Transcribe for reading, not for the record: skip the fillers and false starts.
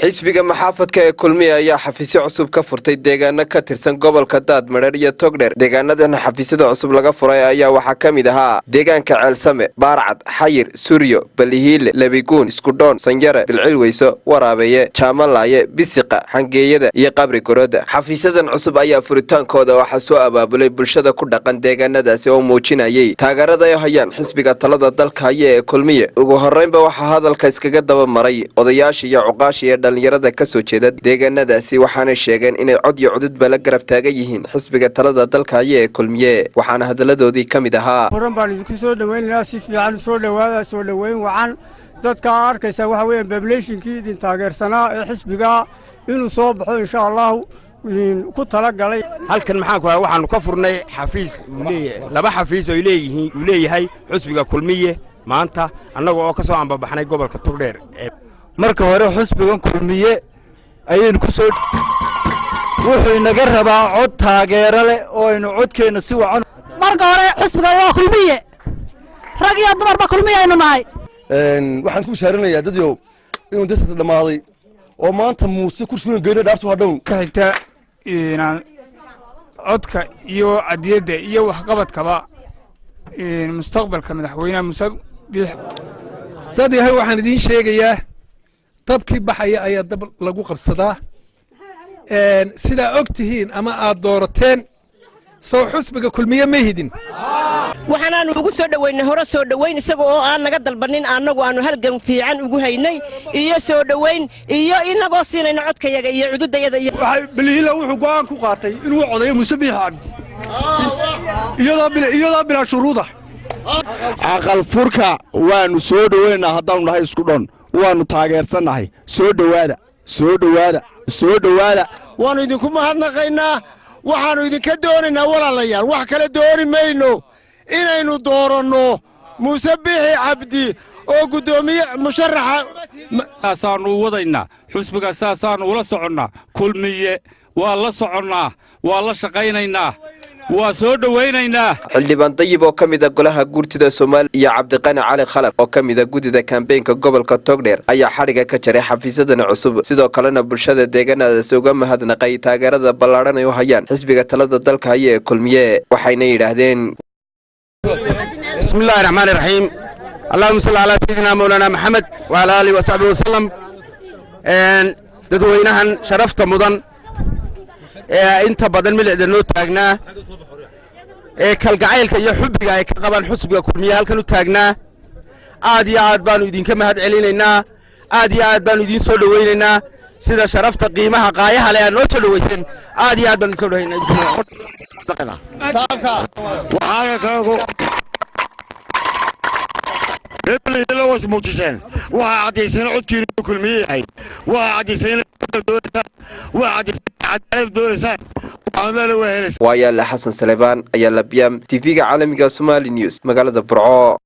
Xisbiga muxaafadka ee Kulmiye ayaa xafiisyo cusub ka furtay deegaano ka tirsan gobolka Daadmadheer iyo Togdheer. Deegaanadan xafiisyada cusub laga furay ayaa waxaa ka mid ahaa deegaanka Ceelsame, Baarcad, Xayir, Suryo, Balihiile, Lebiguun, Iskudhoon, Sanyare, Bilcilweyso, Waraabeeye, Jaamalaaye, Bisiqa, Xangeeyada iyo Qabri Gorooda. Xafiisyadan cusub ayaa furitaankooda waxaa soo abaabulay bulshada ku dhaqan deegaanadaasi oo muujinayay taageerada ay hayaan xisbiga talada dalka haya ee Kulmiye. Ugu horreynba waxaa hadalka iskaga daba maray odayaasha iyo cuqaasha iyo dhalinyarada kasoo jeeda deegaanadaasi, waxaanay sheegeen inay cod iyo cududba la garab taagan yihiin xisbiga talada dalka haya ee Kulmiye, waxaana hadaladoodii ka mid ahaa: Horan baan idinku soo dhowaynaynaa, si fiican u soo dhowaada, soo dhoweyn wacan. Dadka arkaysa waxa weeyaan populationkii idin taageersanaa ee xisbiga inuu soo baxo, insha Allahu, ku tala galay. Halkan maxaan ku waxaannu ka furnay xafiis uu leeyahay, laba xafiis oo leeyihiin uu leeyahay xusbiga Kulmiye maanta, annaga oo ka soo ambabaxnay gobolka Togdheer. Marka hore xusbigan Kulmiye ayaynu ku soo, wuxuu inaga rabaa cod taageero leh oo aynu codkeenna si wacan. Marka hore xusbiga waa Kulmiye, rag iyo dumarba Kulmiye aynu nahay. Waxaan ku bishaarinayaa dadyow inuu dadka dhammaaday oo maanta Muuse kursigan geyno dhaartu hadhown. Ka xigta inaan codka iyo cadiyadda iyo waxqabadkaba mustaqbalka madaxweynaha Muuse Biix. Dad yahay, waxaan idiin sheegayaa, dabkii baxaya ayaa dab lagu qabsadaa. Sidaa og tihiin ama aad doorateen, sow xusbiga Kulmiye ma hidin? Waxaanaannu ugu soo dhoweynay hore soo dhoweyn, isaga oo aan naga dalbannin, annagu aannu halgan fiican ugu haynay iyo soo dhoweyn iyo inagoo siinayna codkayaga iyo cududayada iyo Balihila wuxuu go'aan ku qaatay inuu codayo Muuse Biixi Cabdi iyadoo bilaa shuruuda. Aqal furka waannu soo dhoweynaa. Haddaannu nahay Isku Dhon, waannu taageersannahay. Soo dhowaada, soo dhowaada, soo dhowaada. Waannu idinku mahadnaqaynaa. Waxaannu idinka doonaynaa, walaalayaal, wax kale dooni mayno, inaynu dooranno Muuse Biixi Cabdi oo guddoomiye musharaxa. Saasaannu u wadaynaa xusbiga, saasaannu ula soconnaa. Kulmiye waa la soconnaa, waa la shaqaynaynaa, waa soo dhowaynaynaa. Xildhibaan Dayib oo ka mida golaha guurtida Soomaaliya iyo Cabdiqani Cali Khalaf oo ka mida guddida kambeynka gobolka Togdheer ayaa xadhiga ka jaray xafiisyadani cusub, sidoo kalena bulshada deegaanadaasi uga mahadnaqay taageerada ballaadhan ay u hayaan xisbiga talada dalka haya ee Kulmiye, waxayna yidhaahdeen: بسم الله الرحمن الرحيم، اللهم صل على سيدنا مولانا محمد وعلى آله وصحبه وسلم. Dadweynahan sharafta mudan ee inta badan milicda noo taagnaa ee kalgacaylka iyo xubbiga ay ka qabaan xusbiga Kulmiye halkan u taagnaa, aad iyo aad baanu idinka mahad celinaynaa, aad iyo aad baanu idiin soo dhowaynaynaa. Sida sharafta, qiimaha, qaayaha leh aad noo soo dhowayseen, aad iyo aad baanu soo dhowaynaa. Waxaana kaagu reer was muujiseen, waxaa caddayseen codkiinu Kulmiye yahay, waxaa caddayseen doonaysaan, waxaa caddayseen cadaalad doonaysaan, waxaadna waa helaysaa. Waayaale Xasan Salebaan ayaa labiyam TV-ga caalamiga Somali News, magaalada Burco.